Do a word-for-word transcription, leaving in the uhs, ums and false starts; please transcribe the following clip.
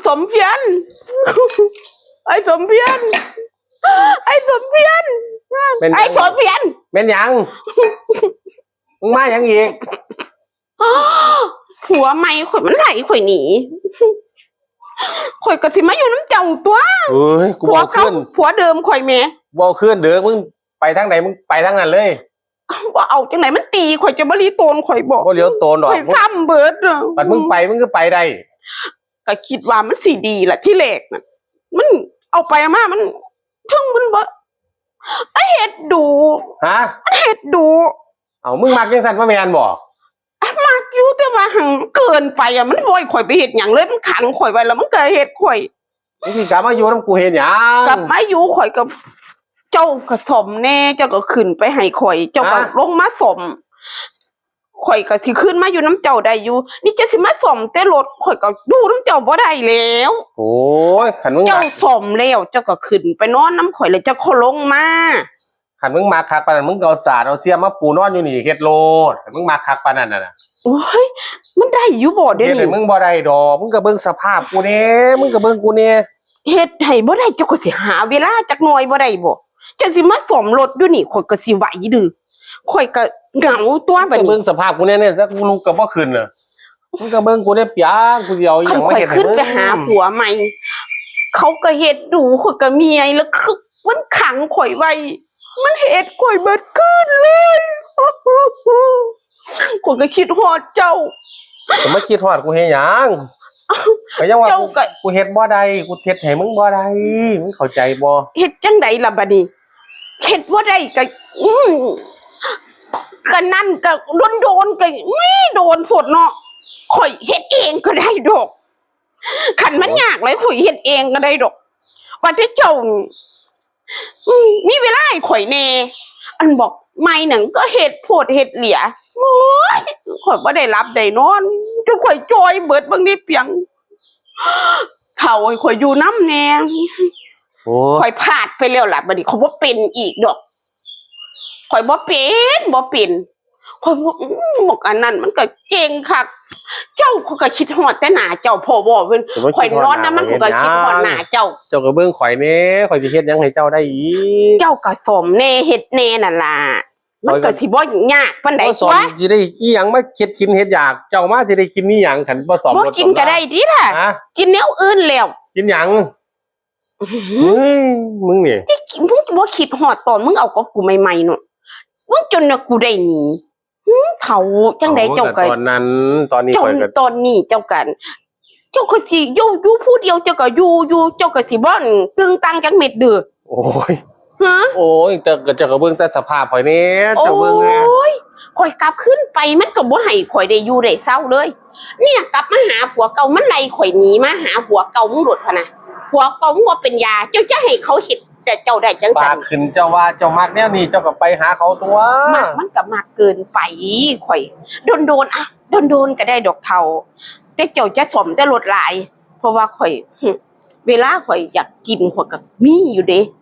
สมเพียร ไอ้สมเพียร ไอ้สมเพียร แม่นหยัง ไอ้สมเพียร แม่นหยัง มึงมาหยังอีก ผัวใหม่ข่อยมันไล่ข่อยหนี ข่อยก็สิมาอยู่นำเจ้าตัว เอ้ย กู ผัว บ่เอาคืน เก่า ผัวเดิมข่อยแหม บ่เอาคืนเด้อ มึงไปทางใด มึงไปทางนั้นเลย บ่เอาจังได๋ มันตีข่อยจะบ่หลีโตนข่อยบ่ บ่เหลียวโตนดอก ข่อยซ้ำเบิดเด้อ บัดมึงไป มึงก็ไปได้ ก็คิดว่ามันสิดีล่ะทีแรกน่ะ มันเอาไปเอามา มัน เทิงมันบ่ มันเฮ็ดดุ ฮะ มันเฮ็ดดุ เอ้า มึงมักจังซั่นบ่แม่นบ่ มักอยู่ แต่ว่าหั้นเกินไปอะ มันบ่ให้ข่อยไปเฮ็ดหยังเลย มันขังข่อยไว้แล้วมันก็เฮ็ดข่อย มึงสิกลับมาอยู่นำกูเฮ็ดหยัง กลับมาอยู่ข่อยก็ เจ้าก็ซ่อมแหน่ เจ้าก็ขึ้นไปให้ข่อย เจ้าก็ ฮะ ลงมาซ่อม ข่อยก็สิขึ้นมาอยู่นำเจ้าได้อยู่ นี่เจ้าสิมาซ่อมแต่รถ ข่อยก็อยู่นำเจ้าบ่ได้แล้ว โอ้ย คันมึง เจ้าซ่อมแล้ว เจ้าก็ขึ้นไปนอนนำข่อย แล้วเจ้าค่อยลงมา คันมึงมักคักปานนั้น มึงก็เอาสาดเอาเสียมมาปูนอนอยู่นี่เฮ็ดโลด คันมึงมักคักปานนั้นน่ะนะ โอ้ย มันได้อยู่บ่เดี๋ยวนี้ เฮ็ดให้มึงบ่ได้ดอก มึงก็เบิ่งสภาพกูแหน่ มึงก็เบิ่งกูแหน่ เฮ็ดให้บ่ได้ เจ้าก็สิหาเวลาจักหน่อยบ่ได้บ่ เจ้าสิมาซ่อมรถอยู่นี่ ข่อยก็สิไหวเด้อ ข่อยก็เหงาตัวบัดนี้ มึงก็เบิ่งสภาพกูแหน่เนี่ย แล้วกูลุกก็บ่ขึ้นน่ะ มึงก็เบิ่งกูแหน่เปียก กูสิเอาอีหยังมาเฮ็ดให้มึง คันข่อยขึ้นไปหาผัวใหม่ เขาก็เฮ็ดดุ ข่อยก็เมื่อย แล้วคือมันขังข่อยไว้ มันเฮ็ดข่อยเบิดคืนเลย ข่อยก็คิดฮอดเจ้า จะมาคิดฮอดกูเฮ็ดหยัง ก็ยังว่า เจ้าก็ กู กูเฮ็ดบ่ได้ กูเฮ็ดให้มึงบ่ได้ มึงเข้าใจบ่ เฮ็ดจั่งใดล่ะบัดนี้ เฮ็ดบ่ได้ก็ อืม ก็นั่นก็โดนๆ ก็ อุ้ย โดนโพดเนาะ ข่อยเฮ็ดเองก็ได้ดอก คันมันยากหลายข่อยเฮ็ดเองก็ได้ดอก ว่าแต่เจ้า อืม มีเวลาให้ข่อยแหน่ อันบอกใหม่นั่นก็เฮ็ดโพดเฮ็ดเหลือ โอ้ย ข่อยบ่ได้หลับได้นอน จนข่อยจ่อยเบิดเบิ่งได้เปียง เฒ่าให้ข่อยอยู่นำแหน่ โอ้ ข่อยพลาดไปแล้วล่ะ บัดนี้ข่อยบ่เป็นอีกดอก ข่อยบ่เป็น บ่เป็น ข่อยบ่ อื้อ บอกอันนั้นมันก็เก่งคัก เจ้าข่อยก็คิดฮอดแต่หน้าเจ้า พอเว้าเพิ่น ข่อยนอนนำมัน ข่อยก็คิดฮอดหน้าเจ้า เจ้าก็เบิ่งข่อยแหน่ ข่อยสิเฮ็ดหยังให้เจ้าได้อีก เจ้าก็ซ่อมแหน่ เฮ็ดแหน่นั่นล่ะ มันก็สิบ่ยากปานใด บ่ซ่อม ตั๊ว สิได้อีหยังมาเฮ็ดกินเฮ็ดอยาก เจ้ามาสิได้กินอีหยัง คันบ่ซ่อม บ่กินก็ได้ติล่ะ ฮะ กินแนวอื่นแล้ว กินหยัง อื้อหือ เฮ้ย มึงนี่ มึงบ่คิดฮอดตอนมึงเอากับกูใหม่ๆ เนาะ มึงจนว่ากูได้หนี หือ เฒ่าจั่งใด๋ เจ้าก็ ตอนนั้น ตอนนี้ เจ้า ข่อยก็ ตอนนี้เจ้าก็ เจ้าก็สิอยู่ อยู่ผู้เดียว เจ้าก็อยู่ อยู่ เจ้าก็สิบ่ตึงตังจักเม็ดเด้อ โอ้ย ฮะ โอ้ย แต่ก็ เจ้าก็เบิ่งแต่สภาพข่อยแหน่ เจ้าเบิ่งแหน่ โอ้ย ข่อยกลับคืนไปมันก็บ่ให้ข่อยได้อยู่ได้เซาเลย เนี่ยกลับมาหาผัวเก่า มันไล่ข่อยหนีมาหาผัวเก่ามึงโลดพะนะ ผัวเก่ามึงบ่เป็นยา เจ้าจะให้เขาเฮ็ดแต่เจ้าได้จั่ง ปา ซั่น กขึ้นเจ้าว่าเจ้ามักแนวนี้ เจ้าก็ไปหาเขาตั๊ว มักมันก็มักเกินไป ข่อย โดนๆ อะ โดนๆ ก็ได้ดอกเฒ่า แต่เจ้าจะซ่อมแต่รถหลาย เพราะว่าข่อย เวลาข่อยอยากกินข่อยก็มีอยู่เด้